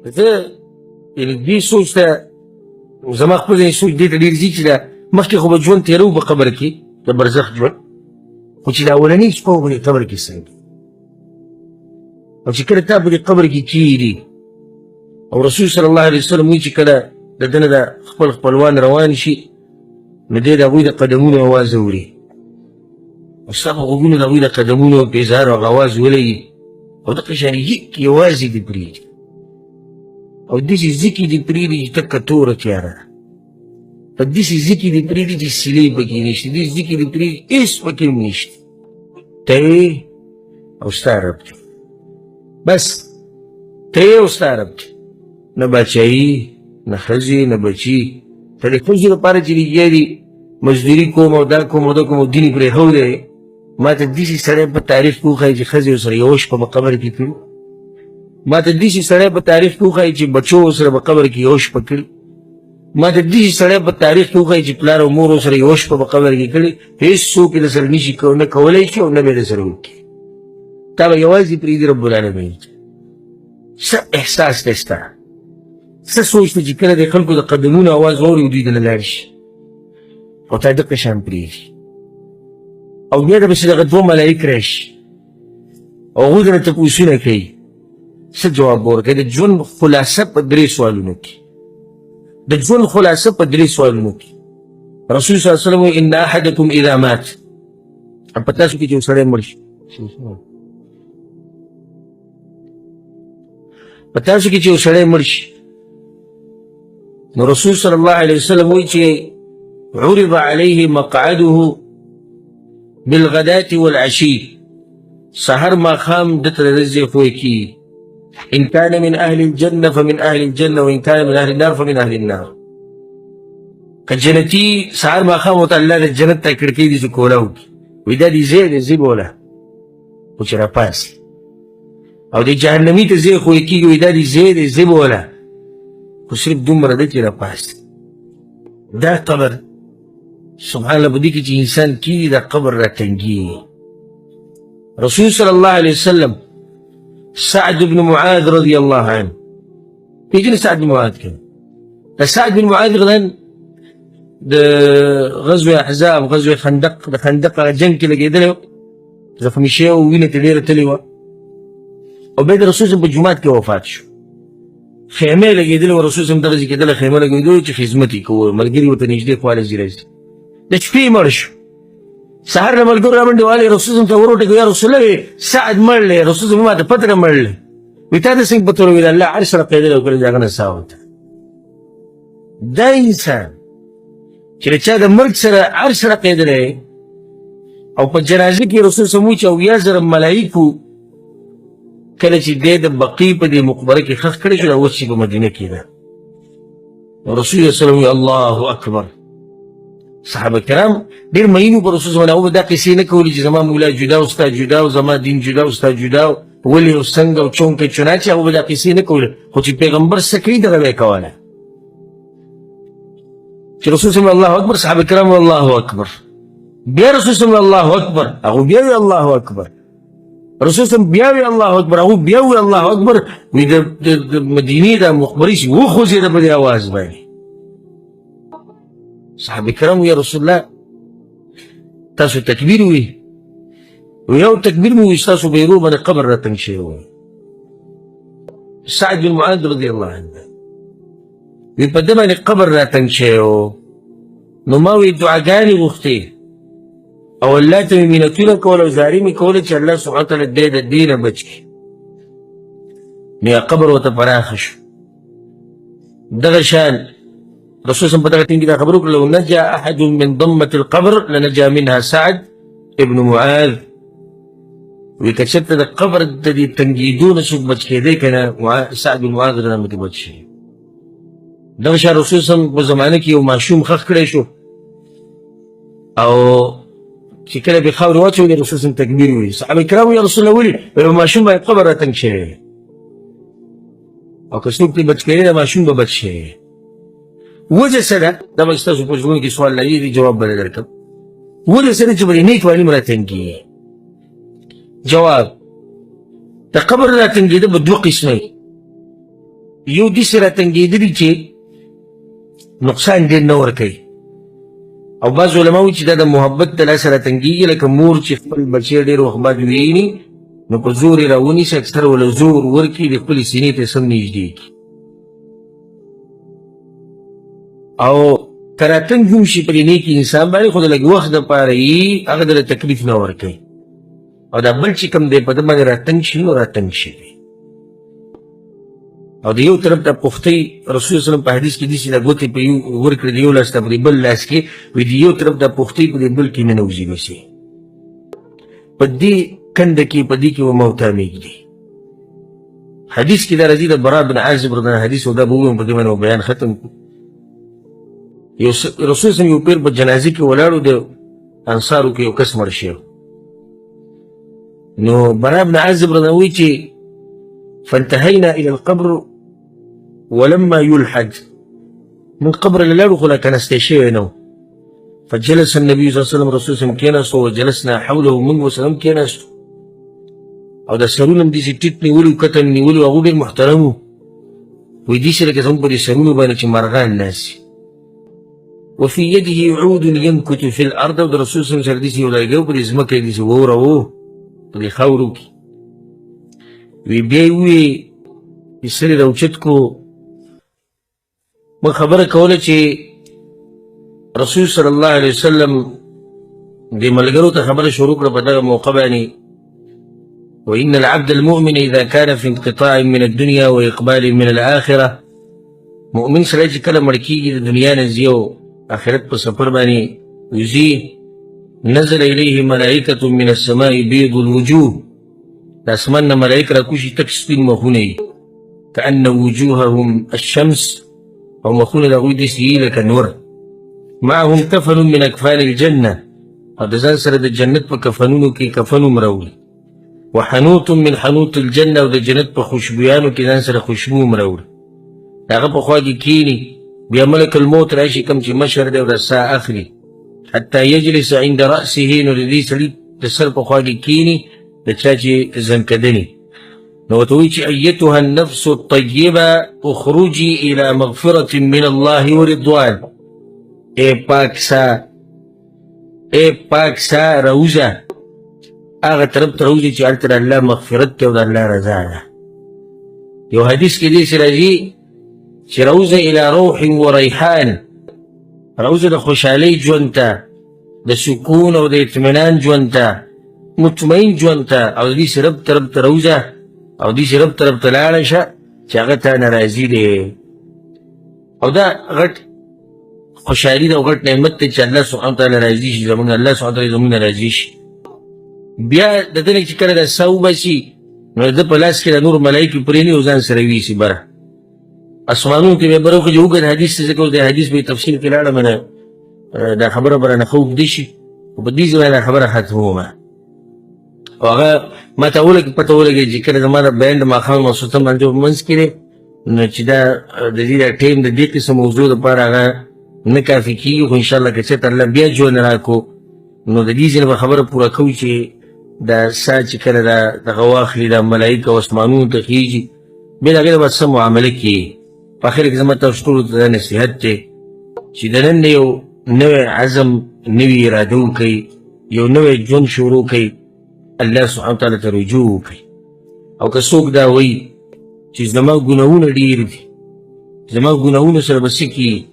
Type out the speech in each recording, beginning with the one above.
زه یعنې دې سوچ ته زما خپل ذهني سوچ دې ته ډېر ځي چې دا مخکې خو به ژوند تېروو په قبر کې، د برزخ ژوند، خو چې دا اولنۍ شپه به په دې قبر کې څنګه، او چې کله تا په دې قبر کې کښېني، او رسول صلی الله علیه وسلم وایي چې کله د ده نه د خپل خپلوان روان شي، نو دی د هغوی د قدمونو اواز اوري، او ستا په غوږونو د هغوی د قدمونو پیزار او اواز ولګي، او دغه شان یک یوازې دې پرېږدي، او داسې ځکې دې پرېږدي چې تکه توره تیاره ده، په داسې ځکې دې پرېږدي چې سیلۍ پکې نشته، داسې ځکې دې پرېږدي هېڅ پکې هم نشته، ته یې او ستا رب دی، بس ته یې او ستا رب دی، نه باچایي، نه ښځې، نه بچي. ته د ښځې لپاره چې لګیا دي مزدوري کوم او دا کوم او دا کوم او دین یې پرېښودی، ما ته داسې سړی په تاریخ کې وښایي چې ښځې ورسره یوه شپه په قبر کې کړي، ما ته داسې سړی په تاریخ کې وښایي چې بچو ورسره په قبر کې یوه شپه کړي، ما ته داسې سړی په تاریخ کې وښایي چې پلار او مور ورسره یوه شپه په قبر کې کړي، هېڅ څوک یې درسره نشي نه کولی شي او نه به یې درسره وکړي. تا به یوازې پرېږدي رب العالمین. څه احساس دی ستا، څه سوچ دی چې کله د خلکو د قدمونو اواز واوري او دوی دنه لاړ شي او تا دقه شان پرېږدي، او بیا د پسې دغه دوه ملایک راشي او هغوی درنه تپوسونه کوي، څه جواب به ورکوې؟ د ژوند خلاصه په درې سوالونو کې، د ژوند خلاصه په درې سوالونو کې. رسول صلی الله علیه وسلم وایي ان احدکم اذا مات، په تاسو کې چې یو سړی مړ شي، په تاسو کې چې یو سړی مړ شي، نو رسول صلی الله علیه وسلم وایي چې عرض علیه مقعده بالغداة والعشي، سحر ماښام ده ته د ځای ښوی کېږي، ان كان من اهل الجنة فمن اهل الجنة وان كان من اهل النار فمن اهل النار. که جنتي سهار ماښام ورته الله د جنت ته کړکۍ دي چې کولا وکړي، وایي دا دې ځای دی، ځي بوله، خو چې راپاڅي، او د جهنمي ته ځای ښوی کېږي، وایي دا دې ځای دی، ځي بوله، خو صرف دومره ده چې راپاڅي. دا قبر سبحان الله په دې کې چې انسان کېږي دا قبر راتنګېږي. رسول صلی الله علیه وسلم سعد بن معاذ رضی الله عنه، پېژنې سعد بن معاذ که؟ د سعد بن معاذ غلن د غزوه احزاب، غزوه خندق، د خندق هغه جنګ کې لګېدلی و، زخمي شوی و، وینه ترې ډېره تللې وه، او بیا د رسول صلی په جومات کې وفات شو. خیمه یې لګېدلې وه، رسول صلی دغه ځای کېدله، خیمه لګېدلې چې خدمت یې کوه، ملګري ورته نږدې خواله ځي راځي. د شپې مړ شو، سهار له ملګرو رامنډې والې رسول صلی ته وروټکو، یا رسول الله سعد مړ دی. رسول صلی ما ته پته ده مړ دی. وایي تا ته څنګه پته ولګېده؟ الله عرش سره قیدلی او کله د هغه نه ساه وته. دا انسان چې د چا د مرګ سره عرش سره قیدلی او په جنازه کې رسول صلی وایي چې 70,000 ملایکو کله چې دی د بقیع په دې مقبره کې ښخ کړی شو، دا اوس چې په مدینه کې ده، رسول الله صلی الله علیه وسلم الله اکبر. صحابه کرام ډېر مین وو پر رسول صلی الله علیه وسلم، دا قصې نه کولې چې زما مولا جدا او ستا جدا او زما دین جدا او ستا جدا ولې او څنګه او چونکه چنانچه، هغه به دا قصې نه کولې، خو چې پیغمبر څه کوي دغه به یې کوله. چې رسول صلی الله اکبر، صحابه کرام الله اکبر، بیا رسول صلی الله اکبر، هغه بیا وی الله اکبر، رسول صلی بیا وی الله اکبر، هغه بیا وی الله اکبر. وی د مدینې د مقبرې چې وخوځېده په دې اواز باندې، صحابه کرام یا رسول الله تاسو تکبیر وی، یو تکبیر مو وی ستاسو په ایرو باندې قبر راتنګ شوی و. سعد بن معاذ رضی الله عنه وی په ده باندې قبر راتنګ شوی و، نو ما وی دعاګانې غوښتې او الله ته مې منتونه کول او زاري مې کوله چې الله سبحانه وتعالی دی د دې نه بچ کړي. نو یې قبر ورته پراخه شو. دغه شان رسول صلی په دغه ټیم کې دا خبره وکړه، لو نجا احد من ضمة القبر لنجا منها سعد ابن معاذ. وی که چېرته د قبر د دې تنګېدو نه څوک بچ کېدی که نه، سعد بن معاذ رضی الله بچ شي. دغه شان رسول صلی په زمانه کې یو ماشوم ښخ کړی شو او چې کله به خاورې واچولې رسول صلی تکبیر وویل. صحابه کرامو یا رسول الله ولې؟ یو ماشوم باندې قبر راتنګ شوی او که څوک ترې بچ کېدی دا ماشوم به بچ شي. وجه څه ده؟ دا به ستاسو په زړونو کې سوال لري، جواب به درکړم. وجه څه ده چې په دې نیک باندې راتنګېږي؟ جواب: د قبر راتنګېده به دوه قسمه وي. یو داسې راتنګېدلي چې نقصان ډېر نه ورکوي. او بعض علما وایي چې دا د محبت د لاسه راتنګېږي، لکه مور چې خپل بچی ډېر وخت بعد ویني نو په زور یې راونیسي، اکثر ورله زور ورکړي، د خپلې سینې ته سم نږدې کړي. او که راتنګ هم شي په دې نیک انسان باندې، خو د لږ وخت دپاره یې هغه دله تکلیف نه ورکوي. او دا بل چې کوم دی په ده باندې راتنګ شي نو راتنګ شي. او د یو طرف ته پښتۍ رسول الله وسلم په حدیث کې داسې دا ګوتې په یو ورکړې، د یو لاس ته په دې بل لاس کې، وایي د یو طرف دا پښتۍ په دې بل کې ننوځي بسې، په دې کنده کې په دې کې به موتامېږدي. حدیث کې دا راځي د براء بن عازب رضی الله حدیث، او دا به ووایم په دې باندې به بیان ختم کړو. یو رسول صلی یو پیر په جنازې کې ولاړو، د انصارو کې یو کس مړ شوی. نو براء بن عازب رضی الله وایي چې فانتهينا إلى القبر ولما يلحد، من قبر له لاړو خو لا کنستې شوی نه. فجلس النبي صلى الله عليه وسلم، رسول صلی الله علیه وسلم کېناستو، وجلسنا حوله، موږ ورسره هم کېناستو. او د سرونه هم داسې ټیټ نیولي، کته هم نیولي، هغو ډېر محترم وو. وایي داسې لکه زموږ په دې سرونو باندې چې مرغان ناست. وفي يده عود ينكت في الأرض، او د رسول صلی الله علیه وسلم سره داسې یو لرګی و، په دې ځمکه یې داسې ووروو په دې خاورو کې. وی بیا یې وویې چې سر یې راوچت کړو. موږ خبره کوله چې رسول صلی الله علیه وسلم د ملګرو ته خبره شروع کړه په دغه موقع باندې، وإن العبد المؤمن إذا كان في انقطاع من الدنيا وإقبال من الآخرة، مؤمن سړی چې کله مړ کېږي د دنیا نه ځي او آخرت په سفر باندې وځي، نزل إليه ملائکة من السماء بيض الوجوه، د اسمان نه ملائک راکوشي تک سپین مخونه یې، كأن وجوههم الشمس، او مخونه د هغوی داسې یي لکه نور، معهم کفن من اکفان الجنة، او د ځان سره د جنت په کفنونو کې کفن هم راوړي، وحنوط من حنوط الجنة، او د جنت په خوشبویانو کې ځان سره خوشبو هم راوړي. د هغه په خوا کې کښېني، بیا ملک الموت راشي کوم چې مشر دی او د ساه اخلي، حتی یجلس عند رأسه، نو د دې سړي د سر په خوا کې کښېني د چا چې ځنکدني، نو ورته وایي چې ایتها النفس الطیبه اخرجي الى مغفرة من الله ورضوان، ای پاک ساه، ای پاک ساه راوځه، هغه طرف ته راوځي چې هلته د الله مغفرت دی او د الله رضا ده. یو حدیث کې داسې راځي چې راوځه الى روح و ریحان، راوځه د خوشحالۍ ژوند ته، د سکون او د اطمینان ژوند ته، مطمئن ژوند ته، او د دې رب طرف ته راوځه او دې رب طرف ته لاړه شه چې هغه تا نه راضي دی. او دا غټ خوشحالي ده او غټ نعمت دی چې الله سبحانه وتعالی راضي شي، زموږ الله سبحانه وتعالی زموږ نه راضي شي. بیا د ده نه چې کله دا ساه وباسي نو د ده په لاس کې د نور ملایکې پرېني او ځان سره ویسي بره اسمانونو کې بیا بره وخېژي. اوږد حدیث دی، ځکه اوس د حدیث په تفصیل کې لاړم نه دا خبره به رانه ښه اوږده شي، خو په دې ځای دا خبره ختمومه. او هغه ما ته ولګي پته ولګي چې کله زما د بیان د ماښام ماسخوتن باندې په منځ کې دی، نو چې دا د دې دا ټایم د دې قسم موضوع دپاره هغه نه کافي کېږي، خو انشاءالله که چېرته الله بیا ژوند راکړو نو د دې ځای به خبره پوره کوو چې دا ساه چې کله دا دغه واخلي دا ملایکه او اسمانونو ته خېژي، بیا د هغې بعد څه معامله کېږي. په اخر کې زما تاسو ټولو ته دا نصیحت دی چې د نن یو نوی عزم، نوې اراده وکړئ، یو نوی ژوند شروع کړئ، الله سبحانه وتعالی ته رجوع وکړئ. او که څوک دا وایي چې زما ګناهونه ډېر دي، زما ګناهونو سره به څه کېږي،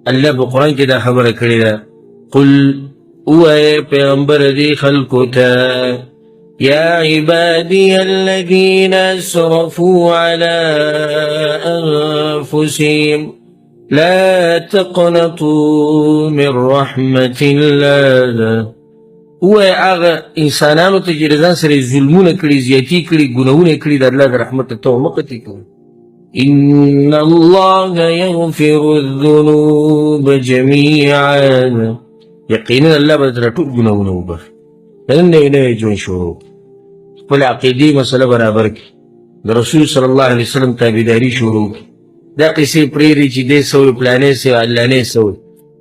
الله په قرآن کې دا خبره کړې ده، قل ووایه پیغمبر دې خلکو ته، يا عبادي الذين أسرفوا على أنفسهم لا تقنطوا من رحمة الله. ووایه هغه انسانانو ته چې له ځان سره یې ظلمونه کړي، زیاتي کړي، ګناهونه کړي، د الله د رحمت ته مه قطع کوئ. إن الله يغفر الذنوب جميعا، یقینا الله به درته ټول ګناهونه وبخښي. نن نوی نوی ژوند شروع، خپل عقیدې مسله برابر کړي، د رسول صلی الله علیه وسلم تابعداري شروع کړي. دا قصې پرېږدي چې دی څه وایي، پلانی څه وایي، علانې څه وایي،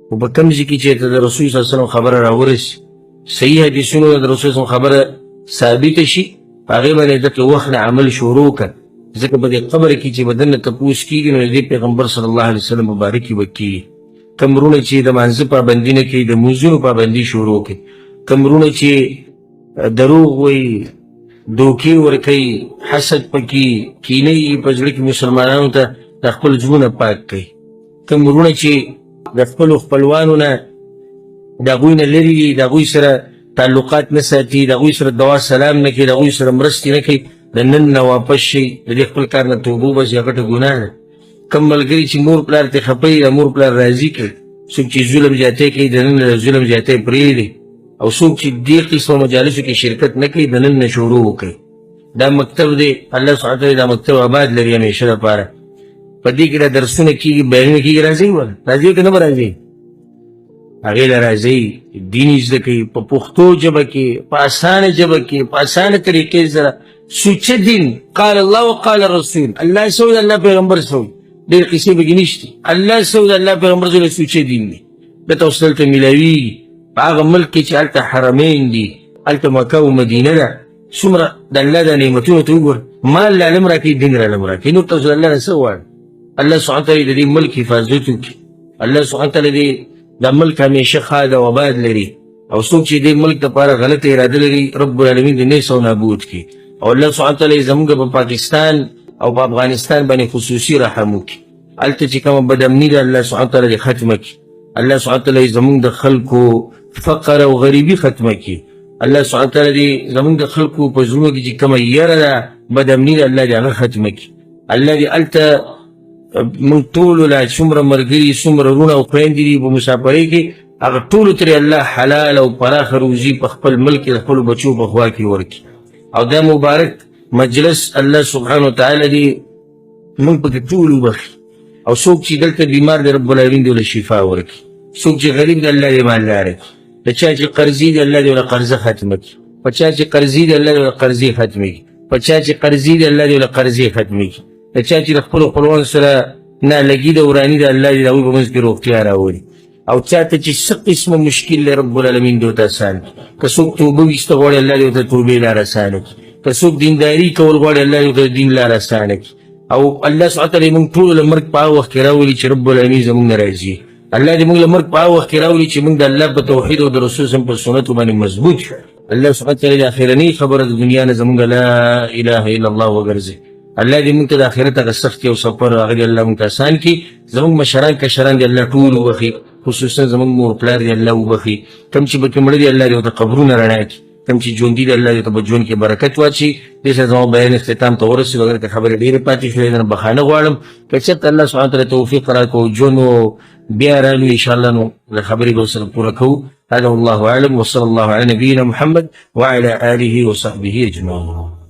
خو په کوم ځای کې چې ته د رسول صلی الله علیه وسلم خبره راورسي، صحیح حدیثونو د رسول صلی الله علیه وسلم خبره ثابته شي، په هغې باندې دغه وخت نه عمل شروع کړه. ځکه په دې قبر کې چې بدن نه تپوس کېږي نو د دې پیغمبر صلی الله علیه وسلم مبارکي به کېږي. کوم وروڼه چې د مانځه پابندي نه کوي، د لمونځونو پابندي شروع کړي. کوم وروڼه چې دروغ وایي، دوکې ورکوي، حسد پکې، کینه یې په زړه کې مسلمانانو ته، د خپل زړونه پاک کوي. کوم وروڼه چې د خپلو خپلوانو نه د هغوی نه لرې دي، د هغوی سره تعلقات نه ساتي، د هغوی سره دوا سلام نه کوي، د هغوی سره مرستې نه کوي، د نن نه واپس شي، د دې خپل کار نه توبه وباسي، هغه غټه ګناه ده. کوم ملګري چې مور پلار ته خفه وي، د مور پلار راضي کړي. څوک چې ظلم زیاتی کوي، د نن نه ظلم زیاتی پرېږدي. او څوک چې دې قسمه مجالسو کې شرکت نه کوي، د نن نه شروع وکړي. دا مکتب دی، الله سبحانه وتعالی دا مکتب آباد لري همیشه لپاره. په دې کې دا درسونه کېږي، بیانونه کېږي. راځئ وله، راځئ که نه به راځئ؟ هغې له راځئ، دین یې زده کوي په پښتو ژبه کې، په اسانه ژبه کې، په اسانه طریقې سره. سوچه دین، قال الله وقال الرسول، الله سو د الله پیغمبر سو، ډېر قصې پکې نشته. الله سو د الله پیغمبر سو، سوچه دین دی. دلته اوس دلته میلاویږي په هغه ملک کې چې هلته حرمین دي، هلته مکه او مدینه ده. څومره د الله د نعمتونو ته وګوره، مال له علم راکوي، دین را علم راکوي. نور تاسو د الله نه څه غواړئ؟ الله سبحانه وتعالی د دې ملک حفاظت وکړي. الله سبحانه وتعالی دې دا ملک همیشه ښاد او آباد لري. او څوک چې دې ملک دپاره غلطه اراده لري، رب العالمین دې نیست او نابود کړي. او الله سبحانه وتعالی زموږ په پاکستان او په افغانستان باندې خصوصي رحم وکړي. هلته چې کومه بدامني ده، الله سبحانه وتعالی دې ختمه کړي. الله سبحانه وتعالی زموږ د خلکو فقر او غریبي ختمه کړي. الله سبحانه وتعالی دې زموږ د خلکو په زړونو کې چې کومه یره ده، بدامني ده، الله دې هغه ختمه کړي. الله دې هلته موږ ټولو له څومره ملګري، څومره وروڼه او خویندې دي په مسافرۍ کې، هغه ټولو ترې الله حلال او پراخه روزي په خپل ملک کې د خپلو بچو په خوا کې ورکړي. او دا مبارک مجلس الله سبحانه وتعالی دې موږ پکې ټول وبخښي. او څوک چې دلته بیمار دی، رب العالمین دې ورله شفا ورکړي. څوک چې غریب دی، الله دې مالدار کړي. د چا چې قرضې دي، الله دې ورله قرضه ختمه کړي. په چا چې قرضې دي، الله دې ورله قرضې ختمې کړي. په چا چې قرضې دي، الله دې ورله قرضې ختمې کړي. د چا چې د خپلو خپلوانو سره نالګي ده، وراني ده، الله دې د هغوی په منځ کې روغتیا راولي. او چا ته چې څه قسمه مشکل دی، رب العالمین دې ورته اسان کړي. که څوک توبه ویسته غواړي، الله دې ورته توبې لاره اسانه کړي. که څوک دینداري کول غواړي، الله دې ورته دین لاره اسانه کړي. او الله سبحانه وتعالی موږ ټول له مرګ په هغه وخت کې راولي چې رب العالمین زموږ نه راضي. الله دې موږ له مرګ په هغه وخت کې راولي چې موږ د الله په توحید او د رسول سم په سنتو باندې مضبوط شو. الله سبحانه وتعالی د اخرنۍ خبره د دنیا نه زموږ لا اله الا الله وګرځي. الله دې موږ ته د آخرت هغه سختي او سفر هغه دې الله موږ ته آسان کړي. زموږ مشران کشران دې الله ټول وبخښي، خصوصا زموږ مور پلار دې الله وبخښي. کوم چې پکې مړه دي، الله دې ورته قبرونه رڼا کړي. کوم چې ژوندي دي، الله دې ورته په ژوند کې برکت واچي. دې سره زما بیان اختتام ته ورسېد. اګر که خبرې ډېرې پاتې شوې، زه بخښنه غواړم. که چېرته الله سبحانه وتعالی توفیق راکړو، ژوند بیا رالو ان شاء الله، نو د خبرې به سره پوره کوو. هذا والله أعلم، وصلى الله على نبينا محمد وعلى آله وصحبه أجمعين.